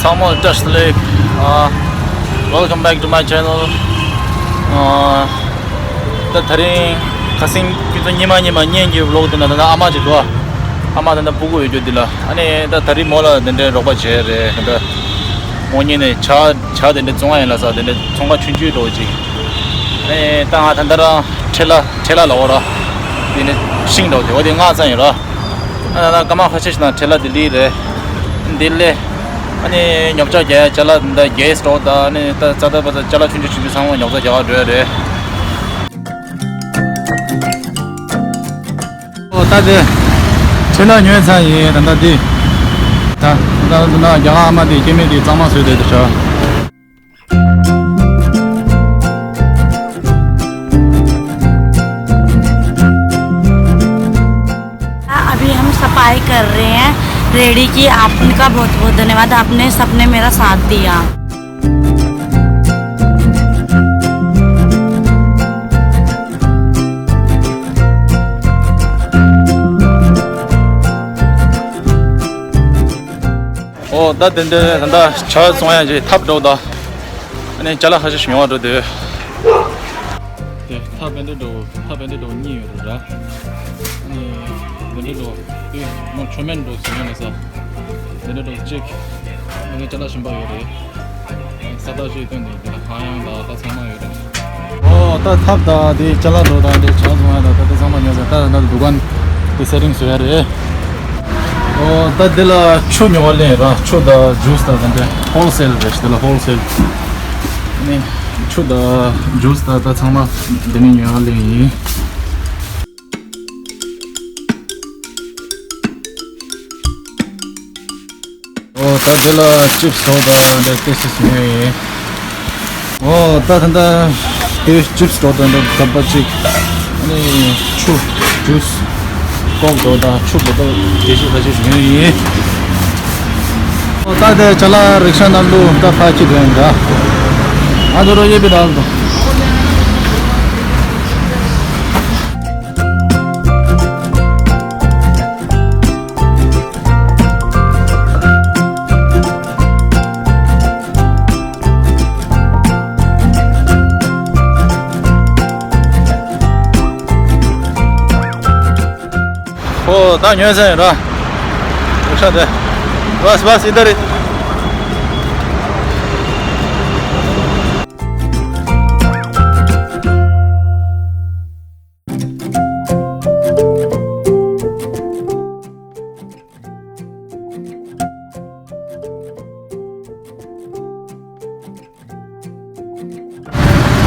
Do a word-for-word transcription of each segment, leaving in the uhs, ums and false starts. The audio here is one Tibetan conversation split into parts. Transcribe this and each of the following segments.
ཚང་མ་བཀྲ་ཤིས་བདེ་ལེགས། ཨ། Welcome back to my channel. ཨ། ད་དེ་རིང་ཁ་སང་ཁྱེད་ཚོ་ཉི་མ་ཉི་མ་བརྙན་གྱི་vlog དེ་ན་ད་ལྟ་ཨ་མ་ཅིག་འདུག་ཨ་མ་ད་ལྟ་སྤུ་གུ་ཡོད་རྒྱུ་འདི་ལ། ཨ་ནི་ད་དེ་རིང་མོ་ལ་དེ་འདྲའི་རོགས་པ་བྱས་རེད། ད་ལྟ་མོ་གཉིས་ནས་ཇ་ཇ་དེ་འདྲ་བཙོང་ཡ་ཡིན་ལབ་ས་དེ་འདྲ་ཚོང་ཁང་ཆུང་ཆུང་འདྲ་བོ་ཅིག་ཨ་ནི་ད་ང་ད་ལྟ་རང་ཁྲེ་ལ་ཁྲེ་ལ་ལ་འོ་ར། དེ་ནས་ཤིང་འདྲ་བོ་དེ་འོ་དེ་ང་ཚང་ཡོད་ར། ཨ་ན་ན་སྐར་མ་ཁ་ཤས་ཤིག་ན་ཁྲེ་ལ་དེ་ལི་རེད། དེ་ལས། ཨ་ནི་ཉོ་ཆ་རྒྱག་ཡ་ཅ་ལག་འདི་གེ་སི་སི་ཊོབ་དང་ཨ་ནི་ད་རྩ་ད་པ་ད་ཅ་ལག་ཆུང་ཆུང་ཆུང་ཆུང་ཚང་མ་ཉོ་ཆ་རྒྱག་ག་འགྲོ་ཡ་རེད། ཨོ་ད་དེ་ཁྲེ་ལ་ཉོས་ཚར་ཡིན། ད་ད་དེ་ད་ད་ད་ན་རྒྱ་གར་ཨ་མ་དེ་སྐྱེ་དམན་དེ་གཙང་མ་བཟོས་དེ་དེ་ཤ། अभी हम सफाई कर रहे हैं रेड़ी की। आप उनका बहुत बहुत धन्यवाद, आपने सबने मेरा साथ दिया। ཨོ་ད་དེ་འདྲ་ད་ལྟ་ཇ་བཙོང་ཡ་ཅིག་ཐབ་འགྲོ་ད། ཨ་ནི་ཅ་ལག་ཁ་ཤས་ཤིག་ཉོ་བ་འགྲོ་དུས། དེ་ཐབ་བེ་འདྲ་འགྲོ་ཐབ་བེ་འདྲ་འགྲོ་གཉིས་ཡོད་རེད་ར། ཨ་ནི་དེ་འདྲ་འགྲོ་དེ་མོ་ཆོ་མེན་འགྲོ་ཟེར་ཡོད་ན་ས། དེ་འདྲ་འགྲོ་གཅིག་ཨ་ནི་ཅ་ལག་གཞན་པ་ཡོད་རེད། ས་བདག་ཅིག་སྟོན་ནས་དེ་ལ་ཧ་ཡང་དང་ད་ཚང་མ་ཡོད་རེད། ཨོ་ད་ཐབ་དང་དེ་ཅ་ལག་འགྲོ་དང་དེ་ཇ་བཙོང་ཡ་དང་ད་ད་ཚང་མ་ཉོས་ཟེར། ད་ད་འདུ་ཁང་དེ་སེ་ཊིང་བཟོ་ཡ་རེད། ཨོ་ད་དེ་ལ་ཆུ་ཉོ་བ་ལེན་ར། ཆུ་དང་ཇུས་དང་དེ་འདྲ་ཧོལ་སེལ་རེད། དེ་ལ་ཧོལ་སེལ་ནི་ཆུ་དང་ཇུས་དང་ད་ཚང་མ་དེ་ནས་ཉོ་བ་ལེན་ཡིན། ཨོ་ད་དེ་ལ་ཅིབ་སི་འགྲོ་དང་འདྲ་ཏོག་ཙམ་ཉོས་ཡིན། ཨོ་ད་ད་ལྟ་དེ་ཅིབ་སི་འགྲོ་དང་འདྲ་ད་པ་ཅིག་ཨ་ནི་ཆུ་ཇུས་ཀོག་འགྲོ་དང་ཆུ་འགྲོ་དང་དེ་ཅིག་ད་ཅིག་ཉོས་ཡིན། ཨོ་ད་དེ་ཅ་ལག་རིག་ཤ་ནང་ལུ་ད་ཕ་ཁྱི་དོན་འདྲ། ཨ་དོ་རོ་ཡེ་བི་དང་དོ། ཨོ་ད་ཉོས་ཟེར་ར། ཤ་དེ། बस बस इधर ही।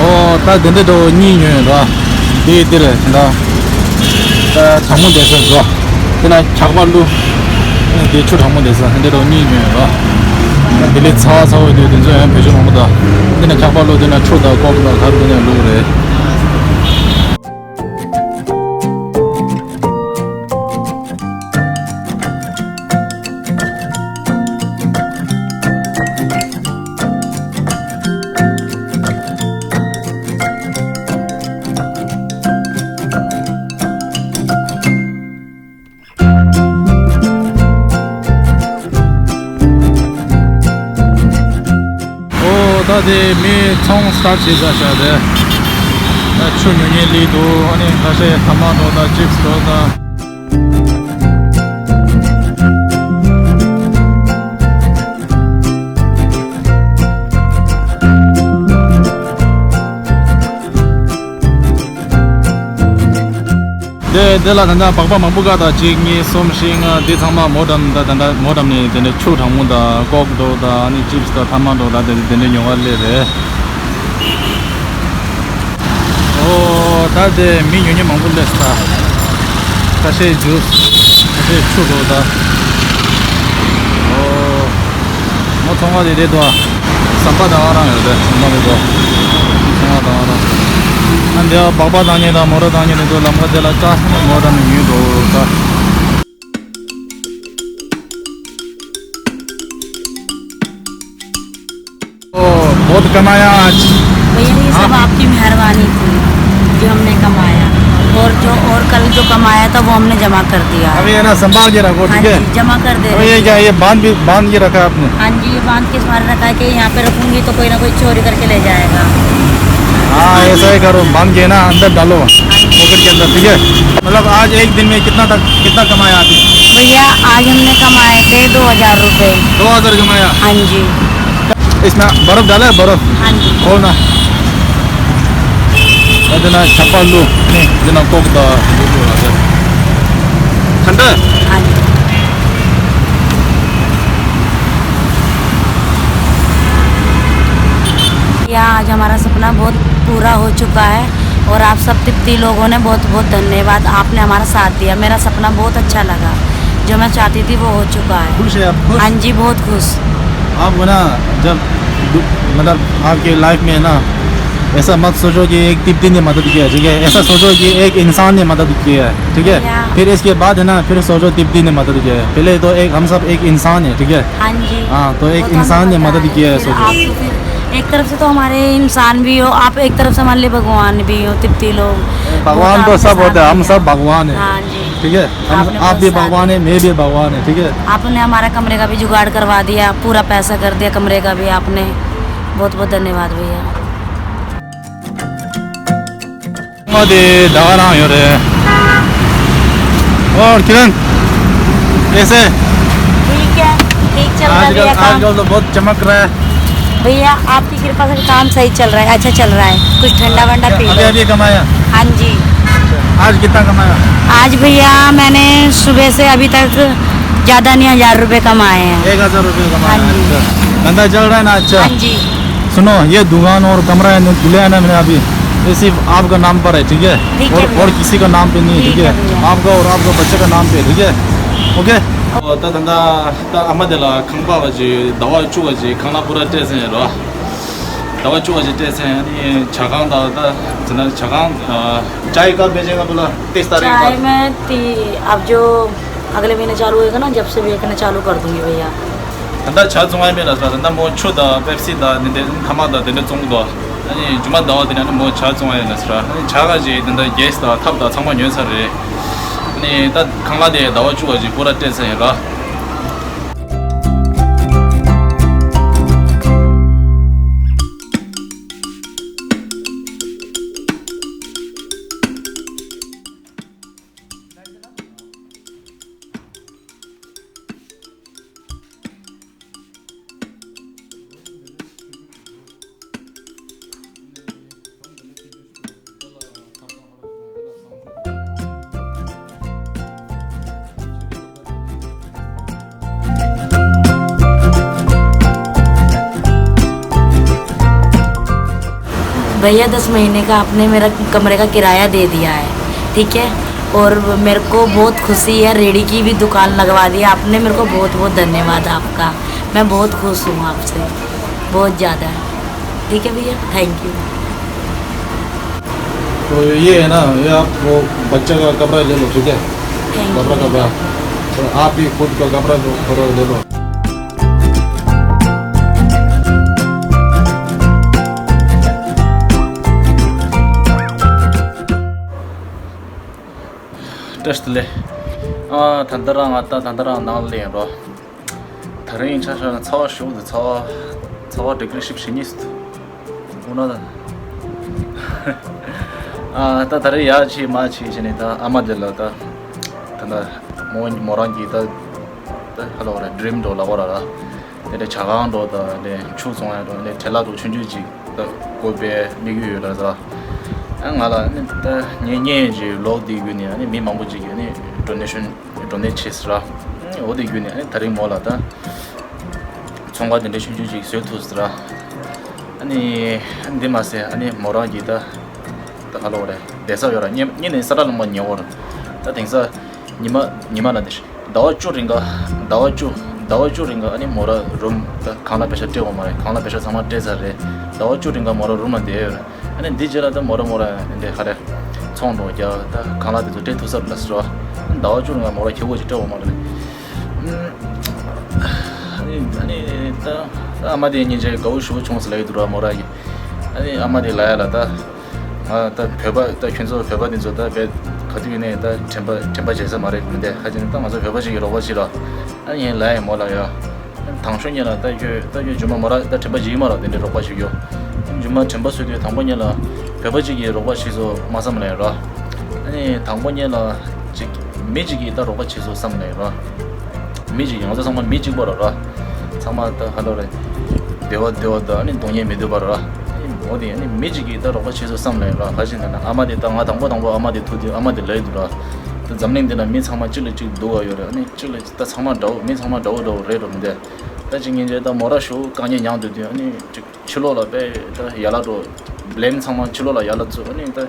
ཨོ་ད་དེ་འདྲ་འདྲ་བོ་གཉིས་ཉོས་ར། དེ་དེ་རེད་ད། ད་གྲང་མོ་བསྡད་ས་འགྲོ། དེ་ན་འཁྱག་པ་བླུགས། དེ་ཆུ་གྲང་མོ་བསྡད་ས་དེ་འདྲ་འདྲ་བོ་གཉིས་ཉོས་ར། དེ་ལས་ཚ་བ་ཚ་བོ་དེ་དེ་ཚོ་ཡང་བེད་སྤྱོད་མང་པོ་ད། དེ་ན་འཁྱག་པ་བླུགས། དེ་ན་ཆུ་དང་ཀོག་དང་ག་རེ་དེ་ན་བླུགས་རེད། ཨོ་ད་དེ་མི་ཚོང་སི་ཊར་ཊི་བྱེད་ས་ཤག་རེད། ད་ཆུ་ཉོ་མཁན་སླེབས་འདུག་ཨ་ནི་ཁ་ཤས་ཐ་མག་འགྲོ་དང་ཅིབ་སི་འགྲོ་དང་། དེ་དེ་ལ་ད་ལྟ་སྦག་སྦག་མང་པོ་བཀག་དང་། གཅིག་གཉིས་གསུམ་བཞི་ལྔ། འདི་ཚང་མ་མོ་འགྲམ་ད་ད་ལྟ་མོ་འགྲམ་ནས་དེ་འདྲ་ཆུ་གྲང་མོ་དང་ཀོག་འགྲོ་དང་ཨ་ནི་ཅིབ་སི་དང་ཐ་མག་འགྲོ་དང་དེ་དེ་འདྲ་ཉོ་ག་སླེབས་རེད། ཨོ་ད་དེ་མི་ཉོ་མཁན་མང་པོ་སླེབས་ས། ཁ་ཤས་ཇུས། ཁ་ཤས་ཆུ་འགྲོ་དང་། ཨོ། མོ་ཚོང་ཁང་དེ་རེད་དོ། ཟམ་པ་དང་ཨ་རང་ཡོད་རེད། ཟམ་པ་རེད་དོ། ཚོང་ཁང་དང་ཨ་རང་། ཨ་འདི་སྦག་སྦག་བཏང་མཁན་དང་མོ་ཊ་བཏང་མཁན་དེ་ཚོ་ལམ་ཁ་དེ་ལ་ཅག་མོ་ཊ་ནས་ཉོས་འགྲོ་ད། ओ, बहुत कमाया आज। भैया, ये सब हाँ। आपकी मेहरबानी थी, जो हमने कमाया। और जो, और कल जो कमाया था, वो हमने जमा कर दिया। अभी ये ना संभाल के रखो, हाँ ठीक है? जी, जमा कर दे अभी रहे ये हैं। क्या, ये बांध भी, बांध के रखा है आपने? हाँ जी, ये बांध के सारे रखा है कि यहाँ पे रखूंगी तो कोई ना कोई चोरी करके ले जाएगा। हाँ, ऐसा ही करो, बांध के ना अंदर डालो, हाँ जी। पॉकेट के अंदर, ठीक है? मतलब आज एक दिन में कितना तक, कितना कमाया आपने? भैया, आज हमने कमाए थे दो हजार रुपये। दो हजार कमाया? हाँ जी। इसमें बर्फ डाला है, बर्फ? हाँ जी। खोलना। और देना छप्पा लो, नहीं, देना कोक दा। ठंडा है? हाँ जी। या आज हमारा सपना बहुत पूरा हो चुका है और आप सब तिब्बती लोगों ने बहुत बहुत धन्यवाद, आपने हमारा साथ दिया। मेरा सपना बहुत अच्छा लगा, जो मैं चाहती थी वो हो चुका है। खुश है आप? खुश? हाँ जी, बहुत खुश। आपको ना, जब दु- मतलब आपके लाइफ में है ना, ऐसा मत सोचो कि एक तिब्बती ने मदद किया, ठीक है? ऐसा सोचो कि एक इंसान ने मदद किया है, ठीक है? या। फिर इसके बाद है ना, फिर सोचो तिब्बती ने मदद किया है। पहले तो एक, हम सब एक इंसान है, ठीक है? हाँ जी। हाँ, तो एक वो तो हमें इंसान ने पता मदद है। किया है, फिर सोचो। आप तो फिर एक तरफ से तो हमारे इंसान भी हो, आप एक तरफ से हमारे लिए भगवान भी हो, तिब्बती लोग। भगवान तो सब होता है, हम सब भगवान है। हाँ जी। ठीक है? हम, आपने आप बहुत भी साथ भगवान है, मैं भी भगवान है, ठीक है? आपने हमारा कमरे का भी जुगाड़ करवा दिया, पूरा पैसा कर दिया कमरे का भी आपने। बहुत बहुत धन्यवाद भैया। ང་དེ་ཟླ་བ་རང་ཡོད་རེད། और किरण, कैसे? ठीक है, ठीक चल रहा है आजकल? भैया काम। आजकल तो बहुत चमक रहा है। भैया, आपकी कृपा से काम सही चल रहा है, अच्छा चल रहा है। कुछ ठंडा वंडा पी लो। अभी अभी कमाया? हाँ जी। आज कितना कमाया? आज भैया, मैंने सुबह से अभी तक ज्यादा नहीं, हजार रुपए कमाए हैं। एक हजार रुपए कमाया? हाँ जी। अच्छा, धंधा चल रहा है ना? अच्छा। हाँ जी। सुनो, ये दुकान और कमरा है ना, दिलाया ना मैंने अभी, ये सिर्फ आपका नाम पर है, ठीक है? ठीक है और भैया। किसी का नाम पे नहीं है, ठीक है? ठीक है भैया। आपका और आपका बच्चे का नाम पे है, ठीक है? ओके। ད་ད་ད་ད་ཨ་མ་དེ་ལ་ཁང་པ་བ་ཅིག་ཟླ་བ་བཅུ་བ་ཅིག་ཁང་གླ་པུ་ར་སྤྲད་ཟིན་རོ། ཟླ་བ་བཅུ་བ་ཅིག་སྤྲད་ཟིན། ཨ་ནི་ཇ་ཁང་དང་ད་ཟེར་ན་ཇ་ཁང་ཨ། चाय कब बेचेगा बोला? तीस तारीख चाय को। मैं ती अब जो अगले महीने चालू होएगा ना, जब से बेचना चालू कर दूंगी भैया। ད་ལྟ་ཇ་བཙོང་ཡ་མེད་ལ་ཟེར། ད་ལྟ་མོ་ཆུ་དང་པེབ་སི་དང་དེ་འདྲ་ཐ་མག་དང་དེ་འདྲ་བཙོང་གི་འདུག་ཨ་ནི་ཇུ་མ་ཟླ་བ་དེ་ནས་ནི་མོ་ཇ་བཙོང་ཡ་ཡིན་ལ་ཟེར། ཨ་ནི་ཇ་ག་ཅིག་དེ་འདྲ་གེ་སི་དང་ཐབ་དང་ཚང་མ་ཉོས་ཚར་རེད། ཨ་ནི་ད་ཁང་གླ་དེ་ཟླ་བ་བཅུ་བ་ཅིག་པུ་ར་སྤྲད་ཚར་ཡིན་ར། भैया, दस महीने का आपने मेरा कमरे का किराया दे दिया है, ठीक है? और मेरे को बहुत खुशी है, रेड़ी की भी दुकान लगवा दी आपने, मेरे को बहुत बहुत धन्यवाद आपका। मैं बहुत खुश हूँ आपसे, बहुत ज़्यादा। ठीक है भैया, थैंक यू। तो ये है ना, ये आप वो बच्चा का कपड़ा ले लो, ठीक है? Thank you. कपड़ा, कपड़ा। तो आप भी खुद का कपड़ा, कपड़ा ले लो। བཀྲ་ཤིས་བདེ་ལེགས། ཨ། ད་ལྟ་རང་ང་ད་ད་ལྟ་རང་ནང་ལ་ཡིན་རོ། ད་རིང་ཆ་བཞག་ན་ཚ་བ་ཞེ་པོ་འདུག་ཚ་བ་ཚ་བ་ཌི་གི་རི་བཞི་བཅུ་ཞེ་གཉིས་འདུག་འོ་ན་ད། ཨ། ད་ད་རེས་ཡར་ཕྱིན་མར་ཕྱིན་བྱས་ནས་ད་ཨ་མ་དེ་ལ་ད་ད་ད་མོ་མོ་རང་གིས་ད་ད་ཧ་ལོ་ར་ཌི་རིམ་འགྲོ་ལ་འོ་ར་ར། དེ་འདྲ་ཇ་ཁང་འགྲོ་དང་དེ་ཆུ་བཙོང་ཡ་འགྲོ་དེ་བྲེ་ལ་འགྲོ་ཆུང་ཆུང་ཅིག་ད་དགོས་པའི་དམིགས་ཡུལ་ཡོད་ལ་ཟེར། ཨ། ང་ལ་ནི་ད་ངས་ཉན་ཡོད་ཀྱི་ལོག་དེ་བརྒྱུད་ནས་ཨ་ནི་མི་མང་པོ་ཅིག་གིས་ནི་ཌོ་ནེ་ཤན་ཌོ་ནེ་ཊི་བྱས་ཟེར། ཨ། འོ་དེ་བརྒྱུད་ནས་ཨ་ནི་ད་རིང་མོ་ལ་ད་ཚོང་ཁང་དེ་འདྲ་ཆུང་ཆུང་ཅིག་བཟོས་ཐུབ་ཟེར། ཨ་ནི་འདི་མ་ཟད་ཨ་ནི་མོ་རང་གིས་ད་ད་ཧ་ལོ་རེད་བསྡད་ས་ཡོད་ར། ཉེ་ཉེ་ནས་ས་ཁྲ་ལུང་པ་ཉེ་བོ་ར། ད་དེང་སང་ཉི་མ་ཉི་མ་ལ་དེ་ཟླ་བ་བཅུ་རིང་ག་ཟླ་བ་བཅུ་ཟླ་བ་བཅུ་རིང་ག་ཨ་ནི་མོ་ར་རུམ་ད་ཁང་གླ་པེ་ཤ་སྤྲད་འོང་མ་རེད། ཁང་གླ་པེ་ཤ་ཚང་མ་སྤྲད་ཚར་རེད། ཟླ་བ་བཅུ་རིང་ག་མོ་ར་རུམ་ལ་བསྡད་ཡོད་རེད། ཨ་ནི་འདི་རྗེས་ལ་ད་མོ་ར་མོ་ར་འདི་ག་རེ་ཚོང་འགྲོ་རྒྱ་ད་ཁང་གླ་དེ་ཚོ་སྤྲད་ཐུབ་ས་རེད་ལ་ཟེར་བ། ཟླ་བ་བཅུ་རིང་ག་མོ་ར་ཁྱེད་བོ་ཅིག་སྤྲད་འོང་མ་རེད། ཨ་ནི་ཨ་ནི་ད་ད་ཨ་མ་དེ་སྙིང་རྗེ་དགའ་བོ་ཞེ་པོ་བྱུང་ཟེར་ལབ་ཀྱི་འདུག་ར་མོ་ར་གིས། ཨ་ནི་ཨ་མ་དེ་ལབ་ཡ་ལ་ད། ང་ད་བོད་པ་ད་ཁྱོད་ཚོ་བོད་པ་འདི་ཚོ་ད་བས་ག་དུས་ཡིན་ནའི་ད་དྲན་པ་དྲན་པ་བརྗེད་ས་མ་རེད་མི་འདས། ཧ་ཅང་ད་ང་ཚོ་བོད་པ་ཞིག་གི་རོགས་པ་བྱེད་རོགས། ཨ་ཡིན་ལ་ཡིན་མོ་ལ་ཡ། དང་ཤོས་ཉིད་ལ་ད་ཁྱོད་ད་ཁྱོད་རྒྱུ་མ་མོ་ར་ད་དྲན་པ་བརྗེད་ཡིན་མ་རོགས། དེ་འདྲའི་རོགས་པ་བྱེད་རྒྱུ། རྒྱུ་མ་དྲན་པ་གསོས་དུས་དང་པོ་ཉིད་ལ་བོད་པ་ཅིག་གི་རོགས་པ་བྱེད་ཚོ་མ་བསམ་ལ་ཡིན་རོགས། ཨ་ནི་དང་པོ་ཉིད་ལ་ཅིག་མི་ཅིག་གིས་ད་རོགས་པ་བྱེད་ཚོ་བསམ་ལ་ཡིན་རོགས། མི་གཅིག་ཡང་ཚོ་ཚང་མ་མི་གཅིག་པ་ར་ར། ཚང་མ་ད་ཧ་ལོ་རེད། བདེ་བ་བདེ་བ་ད་ཨ་ནི་སྡུག་བསྔལ་མི་འདོད་པ་ར་ར། འོ་དེ་ཨ་ནི་མི་གཅིག་གིས་ད་རོགས་པ་བྱེད་ཚོ་བསམ་ལ་ཡིན་ར། ཧ་ཅང་ད་ན་ཨ་མ་དེ་ད་ང་དང་པོ་དང་པོ་ཨ་མ་དེ་ཐུག་དུས་ཨ་མ་དེ་ལབ་འདུག་ར། ད་འཛམ་གླིང་འདི་ན་མི་ཚང་མ་གཅིག་ལ་གཅིག་སྡུག་ག་ཡོད་རེད། ཨ་ནི་གཅིག་ལ་ད་ཚང་མ་འདྲ་བོ་མི་ཚང་མ་འདྲ་བོ་འདྲ་བོ་རེད་རོ་མི་འདས། ད་གཅིག་ཉིན་རྗེས་ད་མོ་ར་ཞུ་དཀའ་ངལ་མྱངས་སྡོད་དུས་ཨ་ནི་གཅིག་ཕྱི་ལོགས་ལ་དཔེ་ད་ཡ་ལ་འགྲོ། བླེམ་ཚང་མ་ཕྱི་ལོགས་ལ་ཡ་ལ་བཙུགས། ཨ་ནི་ད་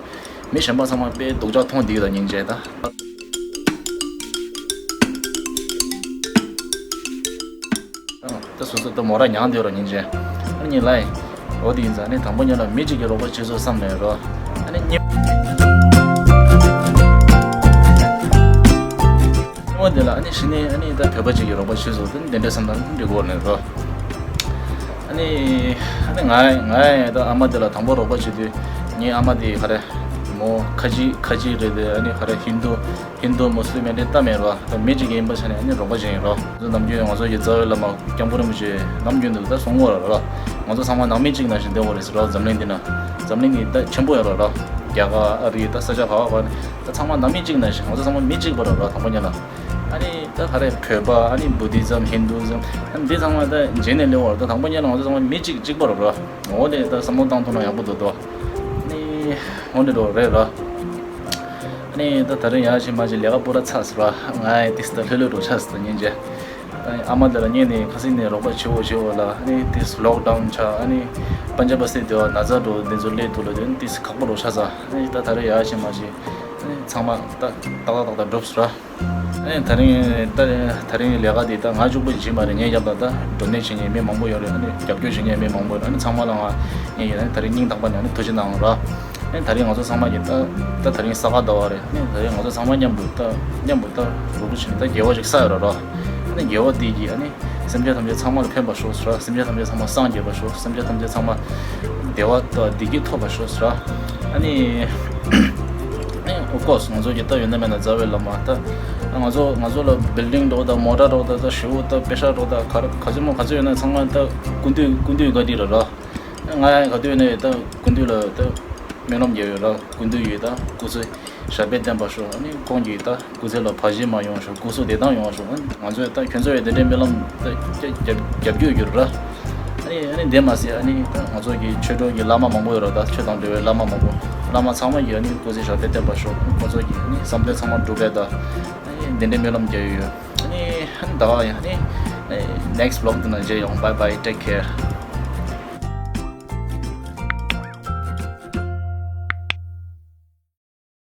མི་གཞན་པ་ཚང་མ་དཔེ་སྡུག་ཅག་མཐོང་བསྡད་ཡོད། ད་སྙིང་རྗེ་ད། ད་སོ་སོ་ད་མོ་ར་མྱངས་བསྡད་རོ་སྙིང་རྗེ། ཨ་ནི་ལ་ཡིན། འོ་དེ་ཡིན་ཙང་ནི་དང་པོ་ཉིད་ལ་མི་གཅིག་གི་རོགས་པ་བྱེད་ཚོ་བསམ་ནས་རོ། ཨ་ནི་གཉིས། གཉིས་པ་དེ་ལ་ཨ་ནི་གཞི་ནས་ཨ་ནི་ད་བོད་པ་གཅིག་གི་རོགས་པ་བྱེད་ཚོ་དེ་འདི་འདྲ་བསམ་སྟངས་འདི་གོ་ནས་རོ། ཨ་ནི་ཨ་ནི་ང་ང་ད་ཨ་མ་དེ་ལ་དང་པོ་རོགས་པ་བྱེད་དུས་ངའི་ཨ་མ་དེ་ག་རེ་མོ་ཁ་ཆེ་ཁ་ཆེ་རེད་དེ། ཨ་ནི་ག་རེ་ཧིན་དུ་ཧིན་དུ་མུ་སི་ལིམ་ཡང་འདྲེ་ལྟ་མེད་རོ། ད་མི་གཅིག་ཡིན་པ་ཆ་ནས་ཨ་ནི་རོགས་པ་བྱེད་ཡིན་རོ། ང་ཚོ་ནམ་རྒྱུན་ང་ཚོ་ཡི་རྩ་བའི་བླ་མ་སྐྱབས་མགོན་རིན་པོ་ཆེ་ནམ་རྒྱུན་དུ་ད་གསུང་གོ་ར་རོ། ང་ཚོ་ཚང་མ་ནང་མི་གཅིག་ནང་བཞིན་བསྡད་ཡོད་རེད་ཟེར་རོ། འཛམ་གླིང་འདི་ན་འཛམ་གླིང་འདི་ད་ཆེན་པོ་ཡོད་ར་རོ། རྒྱ་གར་ཨ་རི་ད་ས་ཆ་ག་བ་ག་ནས་ད་ཚང་མ་ནང་མི་གཅིག་ནང་བཞིན་ང་ཚོ་ཚང་མ་མི་གཅིག་པ་ར་རོ། དང་པོ་ཉིད་ལ། ཨ་ནི་ད་ག་རེ་བོད་པ་ཨ་ནི་བུ་དི་ཛམ་ཧིན་དུ་ཛམ་ཨ་ནི་འདི་ཚང་མ་ད་རྗེས་ནས་སླེབས་པ་ར། ད་དང་པོ་ཉིད་ལ་ང་ཚོ་ཚང་མ་མི་གཅིག་གཅིག་པ་ར་རོ། འོ་དེ་ད་བསམ་བློ་བཏང་ཐུབ་ན་ཡག་པོ་འདུག་དོ། ཨ་ནི་འོ་འདི་འགྲོ་རེད་རོ། ཨ་ནི་ད་ད་རིང་ཡག་ཞིག་མ་ཞིག་ལས་ཀ་པོ་ར་ཚར་སོང་ར། ང་ཡི་ཏིས་ད་ལྷོད་ལྷོད་འགྲོ་ཆགས་སོང་ད་སྙིང་རྗེ། ཨ་ནི་ཨ་མ་དེ་ལ་ཉེ་ནས་ཁ་སང་ནས་རོགས་པ་བྱེད་འོ་བྱེད་འོ་ལ། ཨ་ནི་ཏིས་ལོག་ཌའུན་ཆགས། ཨ་ནི་པན་ཇབ་པ་སེ་དེ་བ་ན་ཚ་འགྲོ་འདི་ཚོ་སླེབས་འདུག་ལ། དེ་ནི་ཏིས་ཁག་པོ་འགྲོ་ཆགས་སོང་། ཨ་ནི་ད་ད་རིང་ཡག་ཞིག་མ་ཞིག་ཨ་ནི་ཚང་མ་ད་ཏག་ཏག་ཏག་ཏག་འགྲུབ་སོང་ར། ཨ་ནི་ད་རིང་ད་ད་རིང་ལས་ཀ་འདི་ད་ང་གཅིག་པོ་བྱེད་མ་རེད། ངའི་རྒྱབ་ལ་ད་ཌོ་ནེ་ཊི་བྱེད་མཁན་མི་མང་པོ་ཡོད་རེད། ཨ་ནི་རྒྱབ་སྐྱོར་བྱེད་མཁན་མི་མང་པོ་ཡོད་རེད། ཨ་ནི་ཚང་མ་ལ་ང་ངས་ཡིན་ན་ད་རིང་སྙིང་ཐག་པ་ནས་ཨ་ནི་ཐུགས་རྗེ་གནང་ར། ཨ་ནི་ད་རིང་ང་ཚོ་ཚང་མ་གིས་ད་ད་ད་རིང་ས་ག་ཟླ་བ་རེད། ཨ་ནི་ད་རིང་ང་ཚོ་ཚང་མ་མཉམ་དུ་ད་མཉམ་དུ་ད་རུ་བུ་ཆེན་ད་དགེ་བ་ཞིག་བསགས་ཡོད་ར་ར། ཨ་ནི་དགེ་བ་འདི་གིས་ཨ་ནི་སེམས་ཅན་ཐམས་ཅད་ཚང་མ་ལ་ཕན་པ་ཤོག་ཟེར་ར། སེམས་ཅན་ཐམས་ཅད་ཚང་མ་སངས་རྒྱས་པ་ཤོག་སེམས་ཅན་ཐམས་ཅད་ཚང་མ་བདེ་བ་དང་བདེ་སྐྱིད་ཐོབ་པ་ཤོག་ཟེར་ར། ཨ་ནི་ཨ་ནི་of course ང་ཚོ་གི་ད་ཡོད་ན་མེད་ན་རྩ་བའི་བླ་མ་ད་ང་ཚོ་ང་ཚོ་ལ་བིལ་ཌིང་འགྲོ་ད་མོ་ཊ་འགྲོ་ད་ད་ཞེ་པོ་ད་པེ་ཤ་འགྲོ་ད་ག་རེ་ག་ཚོད་མོ་ག་ཚོད་ཡོད་ན་ཚང་མ་ད་ཀུན་འདུས་ཀུན་འདུས་ག་དེ་ར་ར། ང་ག་དུས་ནས་ད་ཀུན་འདུས་ལ་ད་སྨོན་ལམ་རྒྱག་ཡོད་ར། ཀུན་འདུས་ཡོད་ད་སྐུ་ཚེ་ཞབས་པད་བརྟན་པ་ཤོག་ཨ་ནི་ཁོང་གིས་ད་སྐུ་ཚེ་ལ་བར་ཆད་མ་ཡོང་ཤོག་སྐུ་གཟུགས་བདེ་ཐང་ཡོང་ཤོག་ཨ་ནི་ང་ཚོས་ད་ཁྱོད་ཚོ་ཡི་དེ་འདྲའི་སྨོན་ལམ་ད་རྒྱབ་རྒྱབ་སྐྱོར་ཡོད་ར། ཨ་ནི་ཨ་ནི་དེ་མ་ཟད་ཨ་ནི་ད་ང་ཚོ་གི་ཆོས་གྲོགས་ཀྱི་བླ་མ་མང་པོ་ཡོད་ར། ད་ཆོས་དང་འབྲེལ་བའི་བླ་མ་མང་པོ་བླ་མ་ཚང་མ་གིས་ཨ་ནི་སྐུ་ཚེ་ཞབས་པད་བརྟན་པ་ཤོག་ཁོང་ཚོ་གི་ཨ་ནི་བསམ་དོན་ཚང་མ་འགྲུབ་པའི་ད་ཨ་ནི་དེ་འདྲའི་སྨོན་ལམ་རྒྱག་ཡོད། ཨ་ནི་ཨ་ནི་ད་ཡང་ཨ་ནི་next vlog དེ་ན་མཇལ་ཡོང་། Bye bye, take care.